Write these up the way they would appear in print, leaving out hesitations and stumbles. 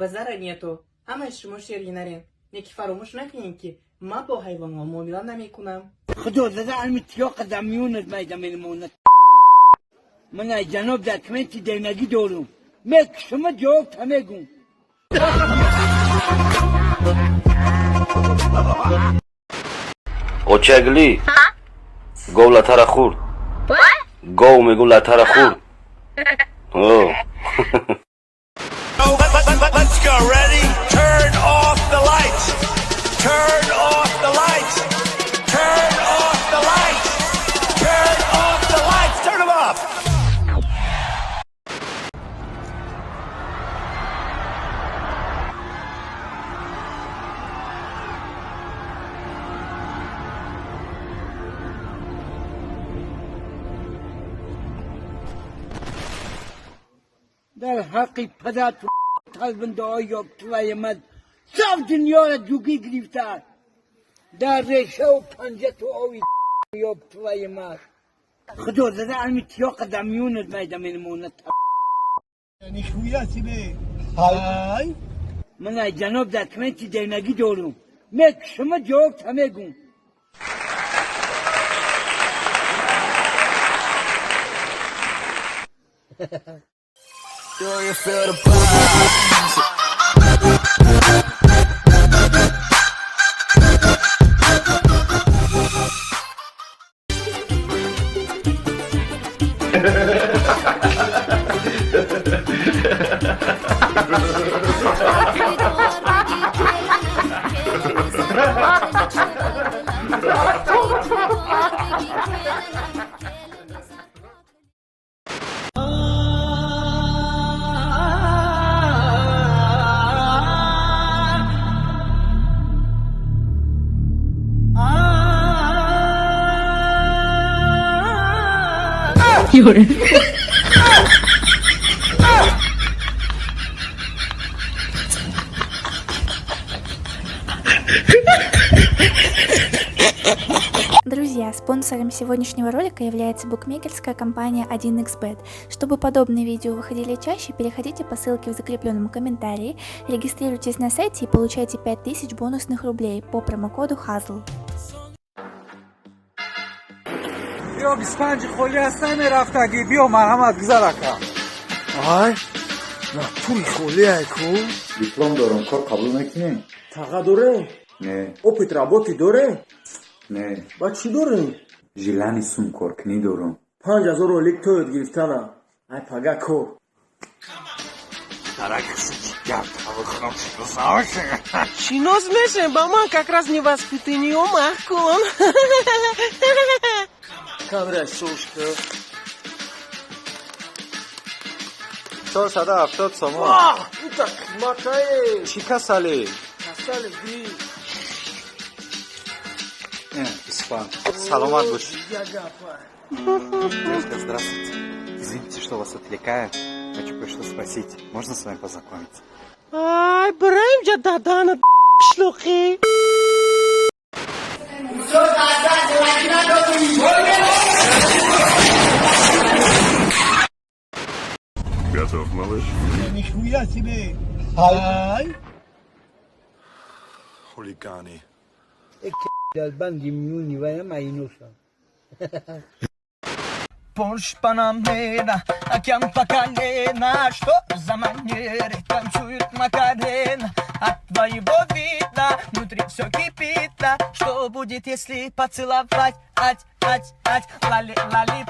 Базара нету. Ҳамаи шумо ширинарен. Неки фаромӯш накунем, ки ман бо ҳайвонҳо муомила намекунам. خدا زده علم تیاق زمیونت میدم المونت. من از جناب دکمنتی دینگی دارم مک شما جواب تمیگم. Очагли гов латара хӯрд, гов мегӯ латара хӯрд. О. Let's go. Ready? Turn off the lights. Turn off the lights. Turn off the lights. Turn off the lights. Turn them off. در حقی پدر تو تلبنده های یابتوی من سو دنیا را دوگی گرفته در ریشه و پنجه تو آوی یابتوی من. خدا زده علم تیاق زمیونت میدم المونت. Нихуя себе! Ай! من از جناب دکمنتی دینگی دارم مک شما جواب تمیگم. Do you feel the vibes? Друзья, спонсором сегодняшнего ролика является букмекерская компания 1xBet. Чтобы подобные видео выходили чаще, переходите по ссылке в закрепленном комментарии, регистрируйтесь на сайте и получайте 5000 бонусных рублей по промокоду HAZL. Биё, 25 холӣ ҳаста, мерафтагӣ, биё, марҳамат, гузар, ака. Ай! На пули холӣ ай ку? Диплом дорам, кор қабул мекунӣ? Таға доре? Не. Опыт работы доре? Не. Ба чӣ дорем? Желание сум коркунӣ дорам. 5000 ролик то ёд гирифтана, ай пага кор. Шинос мешем, ба ман как раз невоспитанию маҳкум. Камера шушка. 470 сомон. Ита қиматае. Чӣ касале? Касали би. 25. Саломат бош. Я гапа. Девушка, здравствуйте. Извините, что вас отвлекаю. Хочу кое-что спросить. Можно с вами познакомиться? Ай, бираем ҷа дадана қишлоқӣ. Готов, малыш? Нихуя себе! Ай! Хулиганы. در بند میونی و هم اینوشم. Порш Панамера, океан по колено. Что за манеры танцуют Макарена? От твоего вида внутри все кипит. А что будет, если поцеловать? Ать, ать, ать, лали, лали.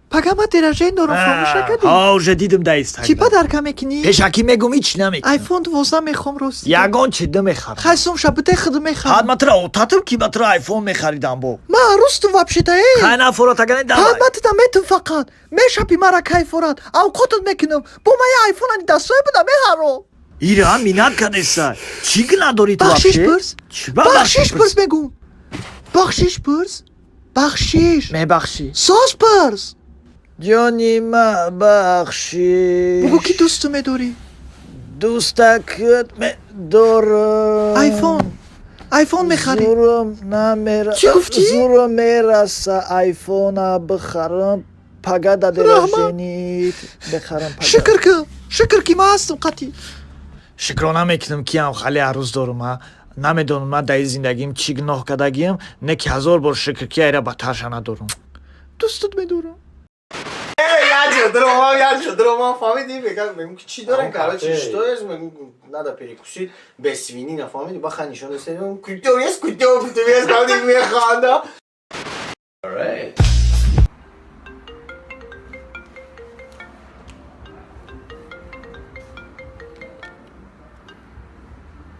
Пага ма день рождения дорам, фаромӯш накардӣ? Ҳа, уже дидим да. Чӣ Инстаграм. Подарка мекунӣ? Пешакӣ мегум, ҳеч намекунам. Айфон 12 мехом, рости. Ягон чи намехарам. Хай, сум шабите худ мехарам. Ҳад, ма тра отатам, ки ма тра айфон мехаридам бо. Ма арӯстум вообще-то, э. Хай, нафорат агане. Ҳад. Давай. Ма тида метум, фақат мешапи мара кайфорат авқотат мекунам, бо ма я айфон ани дастое буда мехарам. Ира минат кадеса, чӣ гуна дорӣ ту? Бахшиш Вообще? пурс. Чӣ ба? Бахшиш пурс, мегум, бахшиш пурс, бахшиш. Мебахшӣ. Соз пурс. Ҷони ма, бахшӣ. Бугӯ, ки дӯсту медорӣ. Дӯстакат медорам. Айфон, айфон мехарӣ. Зурам намера. Чӣ гуфтӣ? Зурам мераса айфона бихарам пага да Раҳмат. день рождения т бихарам пага. Шукр ки, шукр ки ман ҳастам қатӣ. Шукрона мекунам, ки ам хали арӯз дорум. А намедонам, ман дар ин зиндагим чӣ гуноҳ кардагиам, не ки ҳазор бор шукр, ки айра бадтарша надорум. Дӯстат медорам. Як ҷо фаҳмидӣ, мегӯм, ки чӣ дорем, короче, что есть, мегӯм, надо перекусить без свинина, фаҳмидӣ, баха нишон дастем, кутёв есть, кутёв, кутёв есть, фаҳмидӣ, механда. Alright.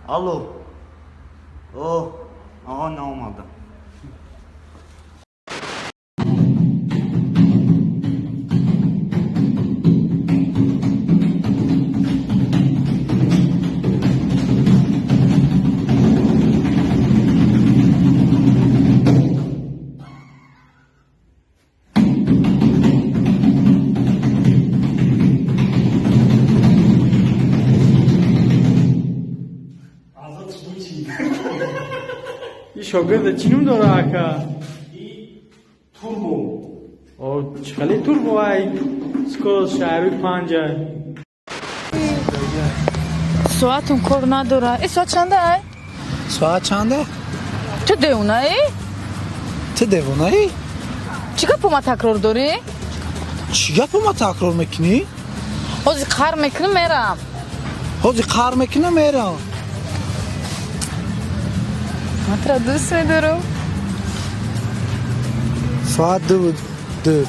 Алло. О, ага, наомадам. Ин шогирда чӣ ном дора, ака? Турбо. О, чӣ хеле турбо ай? Скорость шаҳрӯи панҷа. Соатум кор надора. Э, соат чанда ай? Соат чанда? Ту девонаӣ? Ту девонаӣ? Чӣ гапо ма такрор дорӣ? Чӣ гапо ма такрор мекунӣ? Ҳозир қар мекунам, мерам. Ҳозир қар мекунам, мерам. Ман туро дӯст медорам. Соат 2:02.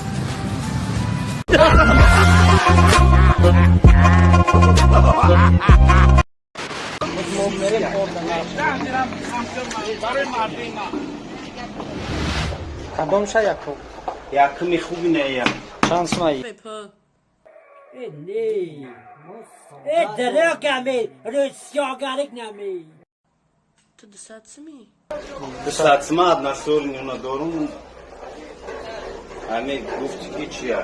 Кадомша якум? Якуми хуби не я. Чанд сумаи? Э, не, э, дурӯғ ами, рӯзсиёгарик нами. Ту 200 сумӣ? 200 сма односорни надорум. Ами гуфти ки чия?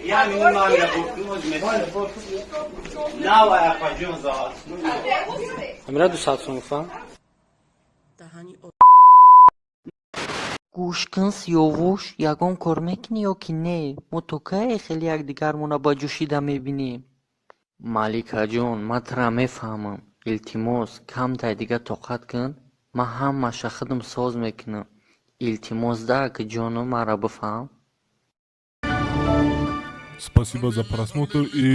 Я минимально гуфтум, нава апаҷон за. Амира 200 сум гуфтам. Даҳани. Гӯш кун, Сиёвуш, ягон кор мекунӣ ё ки не? Мо то кай хеле якдигармонро ба ҷӯшида мебинем? Маликаҷон, ман тура мефаҳмам. Илтимос, камтай дига тоқат кун, ман ҳамаша худам соз мекунам. Илтимос да, акаҷону, маро бифаҳм. Спасибо за просмотр и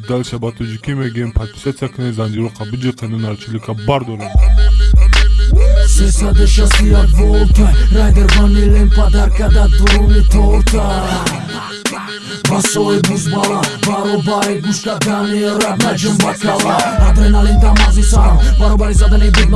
дальше ба тоҷикӣ мегӯем: подписаться кунед, занҷироқа биҷиқену нарчилика бардорем. 361 волта, райдер ванилем падарка да дуруни торта. Басои бузбала баробари гӯш кардани рап наҷум бакала. Адреналин дар мағзи сарам баробари задани бит.